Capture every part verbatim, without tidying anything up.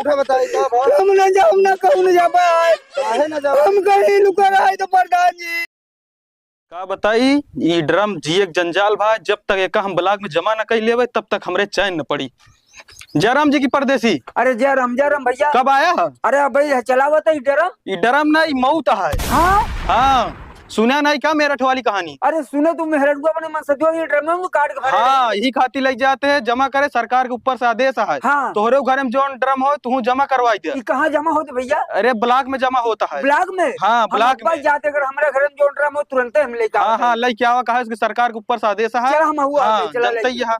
उठा बताई, का भा? हम ना जाब, ना कहूँ ना जाबा है। काहे ना जाबा? हम कहीं लुका रहा है तो प्रधान जी। का बताई, ई ड्रम जिए के जंजाल भा, जब तक एका हम ब्लॉक में जमा न कइ लेबे, तब तक हमरे चैन न पड़ी। जयराम जी की परदेसी। अरे जयराम, जयराम भैया। कब आया है? अरे अब भैया चलावत है ई ड्रम। ई ड्रम ना, ई मौत है। हाँ? हाँ, सुना नहीं का मेरठ वाली कहानी? अरे सुने तू, मेहररुआ अपने मन से जो ये ड्रम में काट के भरे हाँ, रहे। यही खातिर लइ जाते हैं जमा करे, सरकार के ऊपर से आदेश है। हाँ। तोहरे घरे में जौन ड्रम हो, तू जमा करवाई दे। ई कहाँ जमा होत भैया? अरे ब्लॉक में जमा होत है। ब्लॉक में? हाँ, हम ब्लॉक अब्बा में। जाते, अगर हमरा घरे में जौन ड्रम हो, तुरंते हम लेके हाँ, आवत हाँ, है। लइके आवा, काहे कि सरकार के ऊपर से आदेश है। चला हम हुआ हाँ, आते, चला जनते लेके। ही है।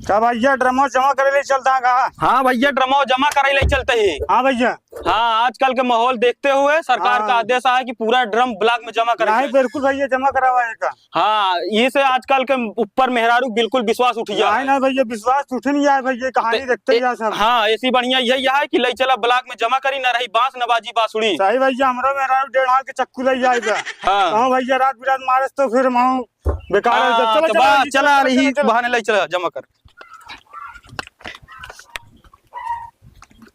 का भैया, ड्रमो जमा करे ले चलता का? हाँ भैया, ड्रमो जमा करे ले चलते ही। हाँ भैया। हाँ, आजकल के माहौल देखते हुए सरकार का हाँ। आदेश आया कि पूरा ड्रम ब्लॉक में जमा करे नहीं, जाए। बिल्कुल भैया, जमा करावा है का। हाँ, ये से आजकल के ऊपर मेहरारू बिल्कुल विश्वास उठ गया नहीं, है। नहीं भैया, विश्वास उठ नहीं आए भैया, कहानी ते-, देखते ए-, ही है सब। हाँ, ऐसी बढ़िया यही है कि ले चला ब्लॉक में जमा करी, ना रही बांस, ना बाजी बांसुरी। सही भैया, हमरो मेहरारू डेढ़ हाथ के चक्कू ले जाए बा। हाँ। हाँ भैया, रात बिरात मारस तो फिर हम बेकार है, हाँ, चलो, तो चलो, बस, चलो, चला चलो, रही, चलो, चलो। बहाने ले चला, जमा कर।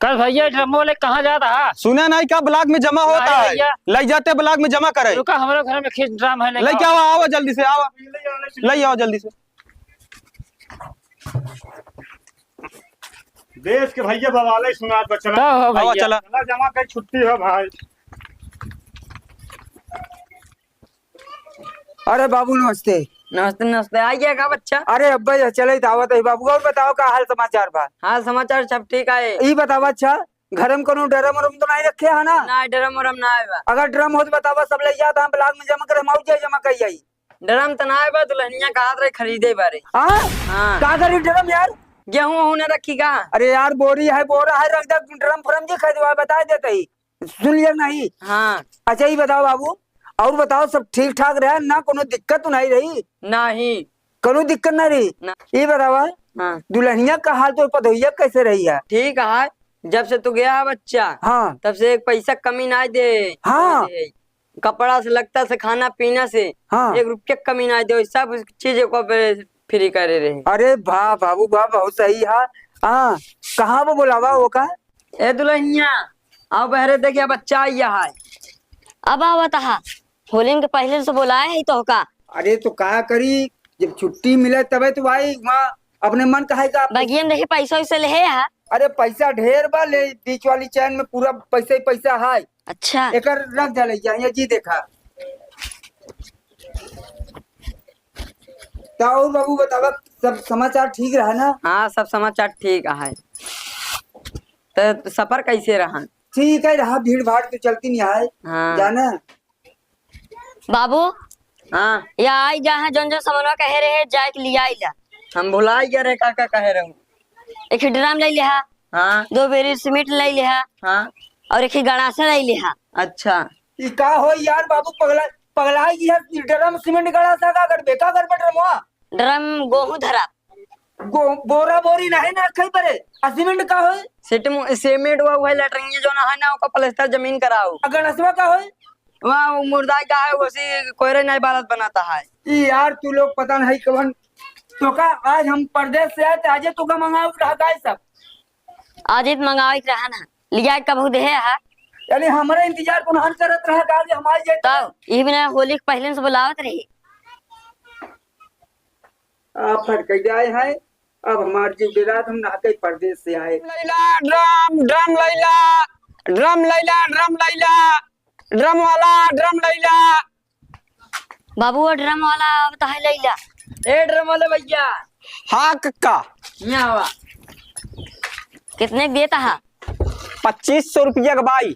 कल भैया ड्रमो ले कहाँ जात हा? सुना नहीं का ब्लॉक में जमा होत नहीं है? भैया। ले जाते ब्लॉक में जमा करे। रुका, हमरो घर में खींच ड्रम है, ले लेके आओ। आवा, आवा जल्दी से, आवा। ले आओ जल्दी से। देश के भैया बवाले सुनात बा, चला। का हो आवा, भैया? चला। चला जमा कर, छुट्टी हो भाई। अरे बाबू नमस्ते। नमस्ते, नमस्ते। आइए का बच्चा? अरे अब्बा ये चले तो आवत है बाबू, और बताओ का हाल समाचार बा? हाल समाचार सब ठीक है। ई बतावा अच्छा, घर में कोनो ड्रम उरम तो नहीं रखे है ना? ना, ड्रम उरम ना है बा। अगर ड्रम हो तो बतावा, सब ले जात हम ब्लॉक में जमा करे, हम और जाए जमा कर आई। ड्रम तो ना है बा, दुल्हनिया कहत रहे खरीदे बारे। हाँ? हाँ। का करी ड्रम यार? गेहूं वहूं ना रखी का? अरे यार बोरी है, बोरा है, रख दे, ड्रम फ्रम जी खरीदवा, बता देते ही। सुन लिया नहीं? हाँ। अच्छा, ये बताओ बाबू, और बताओ, सब ठीक ठाक रहा ना, कोनो दिक्कत तो नहीं रही? नहीं। कोनो दिक्कत ना रही? ना। ये बतावा, हाँ। दुल्हनिया का हाल तो पतोहिया कैसे रही है? ठीक है, जब से तू गया है बच्चा, हाँ। तब से एक पैसा कमी ना दे। हाँ। दे। कपड़ा से, लगता से, खाना पीना से, हाँ। एक रुपया कमी ना दे, सब चीज को पे फ्री करे रहे। अरे वाह बाबू वाह, बहुत सही है। हाँ, कहाँ वो बुलावा हो का? ए दुल्हनिया, आओ बहरे, देखिया बच्चा आइया है। अब आवत हा, होलिन के पहले से बोलाए है तो का? अरे तो का करी, जब छुट्टी मिले तबे तो भाई वहाँ अपने मन का है का? बगियन देखी पैसा वैसा लेहे हा। अरे पैसा ढेर बा, ले बीच वाली चैन में पूरा पैसा ही पैसा है। अच्छा। एकर रख दे ले, यहाँ जी देखा। तो और बाबू बतावा, सब समाचार ठीक रहा ना? हाँ, सब समाचार ठीक है। तो सफर कैसे रहा? ठीक है रहा, भीड़ भाड़ तो चलती नहीं है। हाँ। जाना। बाबू। हाँ। या आई जहाँ जौन जौन सामानवा कहे रहे, जाए के लिया आइला। हम भुलाई गए रहे, का का कहे रहूं। एक ही ड्रम ले लिहा। हाँ। दो बेरी सीमेंट ले लिहा। हाँ। और एक ही गड़ासा ले लिहा। अच्छा। ई का हो यार बाबू, पगला, पगला गया है, ड्रम सीमेंट गड़ासा का कर बेका कर बट रमवा। ड्रम गोहूं धरा। गो-, बोरा बोरी नहीं ना रखे परे। आ सीमेंट का होई? सीट मु-, सीमेंट वो है, लेटरिंग जो ना है ना, ओका प्लास्टर जमीन कराओ। आ गणेशवा का होई? वहाँ वो मुर्दा का है, वो सी कोयरे नहीं बालत बनाता है। ई यार, तू लोग पता नहीं कौन, तो का आज हम परदेश से आए थे, आजे तो का मंगाओ रहा गाय सब। आजे तो मंगावे के रहा ना, लिया के कबहू देहे हा। यानी हमारा इंतजार कौन हन करत रहा गाय हमारे जे तब ई बिना होली के पहले से बुलावत रही। आफत कह जाए है, अब हमार जीव डेरात, हम नहा के परदेश से आए। लैला ड्रम, ड्रम लैला, ड्रम लैला, ड्रम लैला, ड्रम वाला, ड्रम लैला। बाबू, वो ड्रम वाला आवत है, लैला। ए ड्रम वाले भैया। हाँ कक्का। यहाँ आवा। कितने के देता है? पच्चीस सौ रुपया का बाई।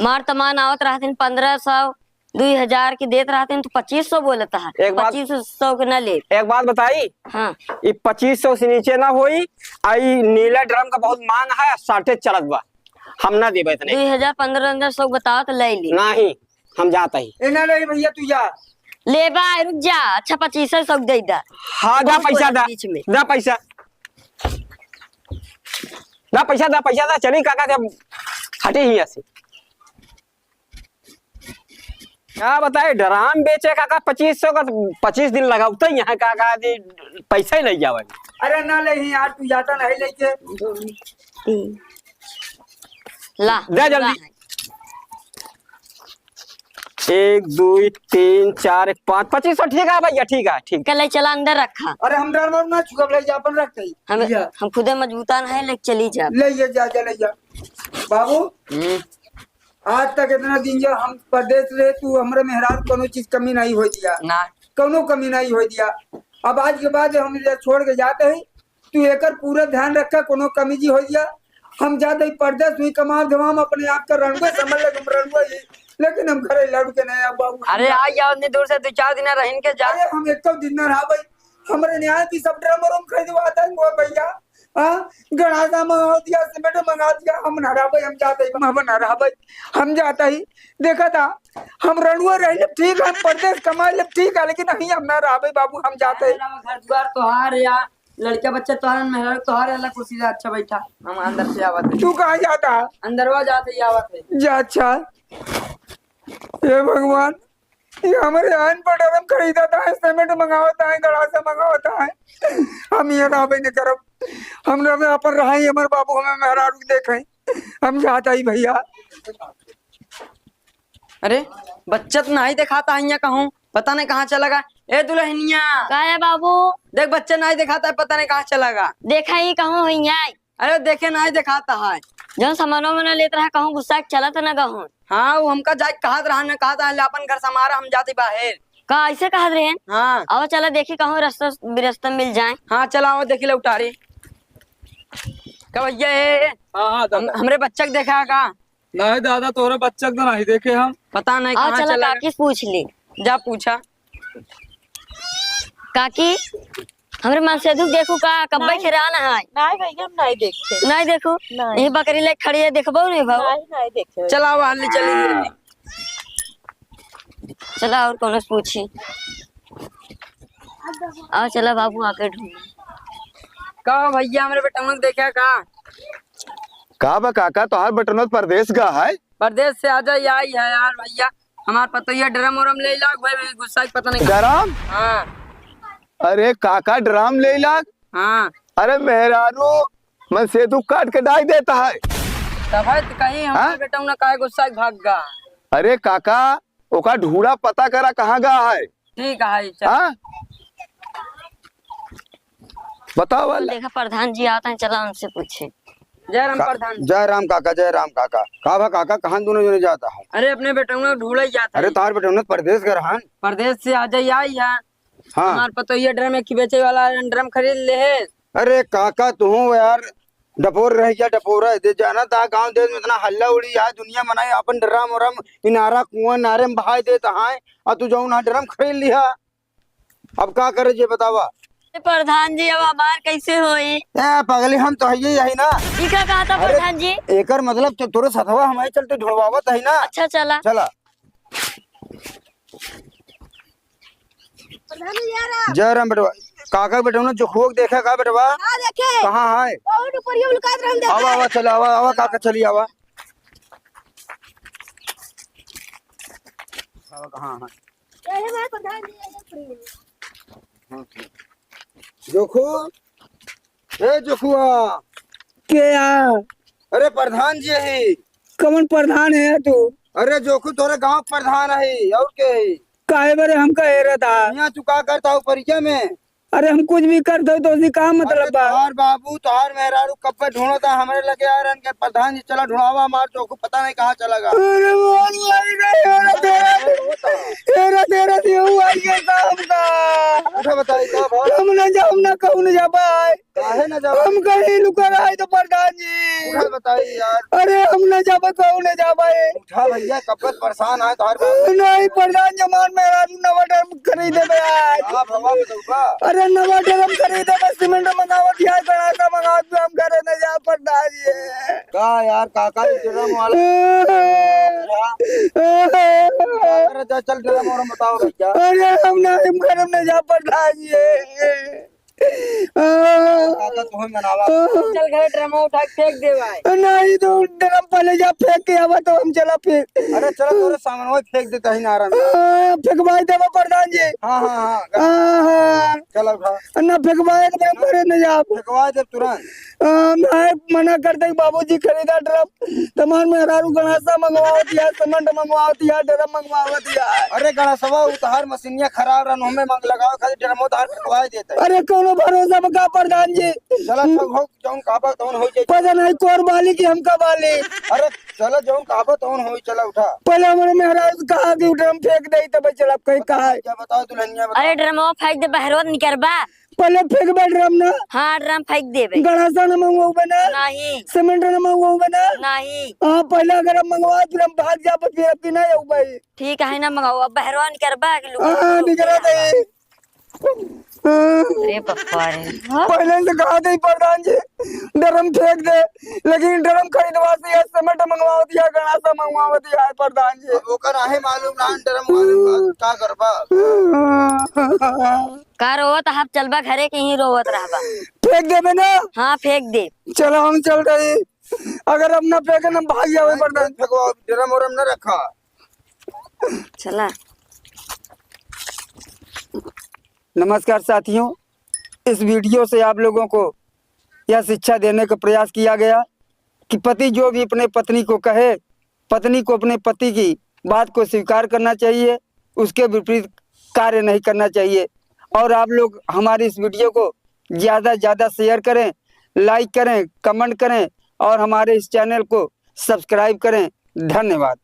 मार तमान आवत रहतिन पन्द्रह सौ, दुई हजार के देत रहतिन, तो पच्चीस सौ बोलत है। एक बात पच्चीस सौ के ना ले। एक बात बताई? हाँ। ई पच्चीस सौ से नीचे ना होई। आ ई नीला ड्रम का बहुत मांग है, साठे चलत बा, हम ना देबे इतने। दुई हजार, पन्द्रह सौ बताओ तो ले ले। नहीं, हम जात ही। ए ना, नहीं भैया, तू जा। ले बा, रुक जा, अच्छा पच्चीस सौ दे दा। हाँ, दा बहुत पैसा बोला दा। बीच में। दा पैसा। दा पैसा, दा पैसा, दा, चली काका के, हटे ही ऐसे। का बताई, ड्राम बेचे काका पच्चीस सौ का, पच्चीस दिन लगावते ही यहाँ काका जी पैसा ही नहीं जावे। अरे ना ले ही यार, तू जाता नहीं लेके। ला, दे जल्दी। ला है। एक, दुई, तीन, चार, एक, पाँच, पच्चीस सौ ठीक है भैया, ठीक है, ठीक। कल चला अंदर रखा। अरे हम ड्राम ना छुआ, ले जा, अपन रख दे। हम, भैया। हम खुदे मजबूतान है, लेके चली जा। ले ये जा, जा, ले जा। बाबू, हम्म। आज तक इतना दिन जो हम परदेस रहे, तू हमरे मेहरारू कोनो चीज कमी नहीं होए दिया। ना। कोनो कमी नहीं होए दिया। अब आज के बाद हम ये छोड़ के जाते हैं, तू एकर पूरा ध्यान रखा, कोनो कमी जी होए दिया। हम जाते ही परदेस हुई कमाम धमाम अपने आप का रणुए समझ ले, हम रणुए ही, लेकिन हम घरे लौट के नहीं आब बाबू। अरे आ जाओ, इतनी दूर से दो चार दिन रहिन के जा। अरे हम एक तो दिन ना रहा भाई, हमरे न्याय भी सब ड्राम व्राम खरीदवा देंगे वो भैया। हाँ, गड़ासा मंगा दिया, सीमेंट मंगा दिया, हम ना रहबे, हम जाते ही, हम ना रहबे, हम जाते ही। देखा था, हम रणुआ रह ले ठीक है, हम परदेस कमा ले ठीक है, लेकिन नहीं, हम ना रहबे बाबू, हम जाते ही। घर दुआर तोहार या लड़का बच्चा तोहार, मेहरारू तोहार, अलग कुर्सी से अच्छा बैठा, हम अंदर से आवत है। तू कहाँ जाता है? अंदरवा जाते ही आवत है। जा अच्छा। हे भगवान, ये हमरे आन पर ड्रम खरीदत है, सीमेंट मंगावत है, गड़ासा मंगावत है। हम ये रहबे नहीं करब। हम रहबे अपन रहाई, हमर बाबू हमें मेहरारू के देखे। हम जाता ही भैया। अरे, बच्चा तो नहीं देखाता है यहाँ कहूँ, पता नहीं कहाँ चला गा। ए दुल्हनिया। का है बाबू? देख, बच्चा नहीं देखाता है, पता नहीं कहाँ चला गा। देखा ही कहूँ हुई है। अरे देखे नाहीं देखात है। जौन सामानो मना लेत रहा, कहूँ गुस्सा के चलत न कहूँ। हाँ, वो हमका जाए कहत रहा, न कहत है, "ले अपन घर समारा, हम जाते बाहर।" का ऐसे कहत रहे? हाँ। अब चला देखी कहूँ रास्ता बिरस्ता मिल जाए। हाँ, चला आओ देखी ले उटारी। का भैया, ए, ए, हाँ, हाँ, हम, दादा। हमरे बच्चा के देखा का? नहीं दादा, तोरे बच्चा के तो नहीं देखे हम। पता नहीं आओ कहाँ चला चला गया। काकी से पूछ ली। जा पूछा। काकी, हमरे मनसेधु देखू का, कब्बे नहीं। खेरान है। नहीं भैया, हम नहीं देखे। नहीं देखू? नहीं। यही बकरी ले खड़ी है, देखबो नहीं भाऊ। नहीं, नहीं देखे। चला, वहाँ ले चली गई। चला, और कौनो से पूछी। आओ, चला बाबू, आके ढूंढ। का भैया, हमरे बेटवा के देखा का? का बा काका, तोहार बेटवा परदेस गा है? परदेस से आजा, आई है यार भैया। हमार पतोहिया ड्रम उरम ले लाग, भाई, भाई, गुस्सा के पता नहीं का। ड्रम? हाँ। अरे काका, ड्रम ले लाग? हाँ। अरे मेहरारू, मनसेधु काट के डाई देता है। तब है तो कहीं हमार हाँ? बेटवा ना काहे गुस्सा के भाग गा। अरे काका, ओका ढूंढा, पता करा कहाँ गा है। ठीक है, चल। हाँ? बताओ वाला। देखा प्रधान जी आता है, चला उनसे पूछे। जय राम का-, प्रधान। जय राम काका, जय राम काका। का बा काका, कहाँ दोनों जने जाता है? अरे अपने बेटवा ढूंढे जाता अरे है। तोहार बेटवा परदेस गा रहन। परदेस से आ जाई आई है। हाँ। हमार पतोहिया ड्रम एक बेचे वाला ड्रम खरीद ले है। अरे काका तुहू यार डपोर रह गया, डपोर है। दे जाना ता गाँव देश में इतना हल्ला उड़ी है, दुनिया मनाई अपन ड्रम उरम इनारा कुआं नारे में बहाई देता है, और तू जाऊ ना ड्रम खरीद लिहा। अब का करे जे बतावा? ए, प्रधान जी, अब हमार कैसे होई? ए, पगली, हम तो हइये ही ना। ई का कहा था अरे, प्रधान जी? एकर मतलब तो तोरे सथवा हमारे चलते ढुलवावत है ना। अच्छा, चला। चला। प्रधान जी, आ रहा। जय राम बेटवा। काका बेटवा ने जोखुआ के देखा का बेटवा? हाँ, देखे। कहाँ है? बहुत ऊपर ये लुकात रहन दे। आवा, आवा, चला, आवा, आवा, काका, चली आवा। आवा, कहाँ है? यही है प्रधान जी, यही है। जोखू, ए जोखुआ। के आ? अरे प्रधान जी है। कौन प्रधान है तू? अरे जोखू तोरे गांव प्रधान है, और के है? काहे बरे हमका हेरत आ? यहाँ तू का करता हो परिचय में? अरे हम कुछ भी करत हो तो उसी का मतलब अरे बा? तोहार बाबू, तोहार मेहरारू कब पे ढूंढता हमरे लगे आ रहन के प्रधान जी चला ढूंढावा हमार जोखू पता नहीं कहाँ चला गा। अरे वो आई रे, हेरा तेरा, हेरा तेरा देऊ आई के काम का। अच्छा बताई का भाव? हम न जाब, न कहूँ न जाबा है। काहे न जाबा? हम कहीं लुका रहा है तो प्रधान जी। अच्छा बताई यार। अरे हम न जाबा, कहूँ न जाबा है। उठा भैया, कब से परेशान है तोहार बाप। नहीं प्रधान जी, हमार मेहरारू नवा ड्रम खरीदे बे आज। हाँ, भवा बताऊ का? अरे नवा ड्रम खरीदे बे, सीमेंट मंगावत है, गड़ासा मंगावत है, हम घरे न जा प्रधान जी। का यार, काका, ये ड्रम वाला? अरे जा, चल, ड्रम और बताओ भैया। अरे हम ना, हम घर में जा प्रधान जी। आ, काका, तोहे मनावा। आ। चल घरे ड्रम उठा के फेंक दे भाई। नहीं तो ड्रम पहले जा फेंक के आवा तो हम चला फिर। अरे चला, तोरे सामान वही फेंक देता ही नारा में। आ, फेंकवाई देबो प्रधान जी। हाँ, हाँ, हाँ। हाँ, हाँ। चला उठा। ना फेंकवाए के ड्रम भरे न जाब। फेंकवा दे तुरंत। आ, मैं मना कर दे बाबूजी खरीदा ड्रम। तमार मेहरारू गणासा मंगवावत या, सीमेंट मंगवावत या, ड्रम मंगवावत या। अरे गणासवा, उ तहार मशीनिया खराब रहन, हमें मंग लगावे खातिर ड्रमो तहार फेंकवाए देते। अरे कौनो भरोसा बा का प्रधान जी? चला, सब हो, जौन कहबा तौन हो जाई। पता नहीं कोर बाली की हमका बाली। अरे चला, जौन कहबा तौन होई, चला उठा। पहले हमरे मेहरारू से कहा कि उ ड्रम फेंक दे, तब चला कहीं कहा है। क्या बताओ दुल्हनिया, बताओ। अरे ड्रमवा फेंक दे, बहरवा निकरबा। पहले फेंकबे ड्रम ना। हाँ, ड्रम फेंक देबे। गणासा न मंगवाउबे ना। नहीं। सीमेंट न मंगवाउबे ना। नहीं। हाँ, पहले अगर हम मंगवा, फिर हम भाग जाबे, फिर अब की नहीं आउबे। ठीक है ना, मंगाओ। अब बहरवा निकरबा कि लुक-, हाँ, लुक निकरा के दे। हाँ। अरे बप्पा रे। पहले से कहा दे प्रधान जी, ड्रम फेंक दे, लेकिन ड्रम खरीदवा दिया, सीमेंट मंगवा दिया, गणासा मंगवा दिया है प्रधान जी। अब ओकर आहे मालूम ना, ड्रम वाले का, का करबा? का रोवत हब, चलबा घरे के ही रोवत रहबा। फेंक देबे ना? हाँ, फेंक दे। चला, हम चल रही। अगर हम ना फेंके, हम भाग जावे प्रधान। फेंकवा, ड्रम उरम ना रखा। चला। नमस्कार साथियों, इस वीडियो से आप लोगों को यह शिक्षा देने का प्रयास किया गया कि पति जो भी अपने पत्नी को कहे, पत्नी को अपने पति की बात को स्वीकार करना चाहिए, उसके विपरीत कार्य नहीं करना चाहिए। और आप लोग हमारी इस वीडियो को ज़्यादा से ज़्यादा शेयर करें, लाइक करें, कमेंट करें और हमारे इस चैनल को सब्सक्राइब करें। धन्यवाद।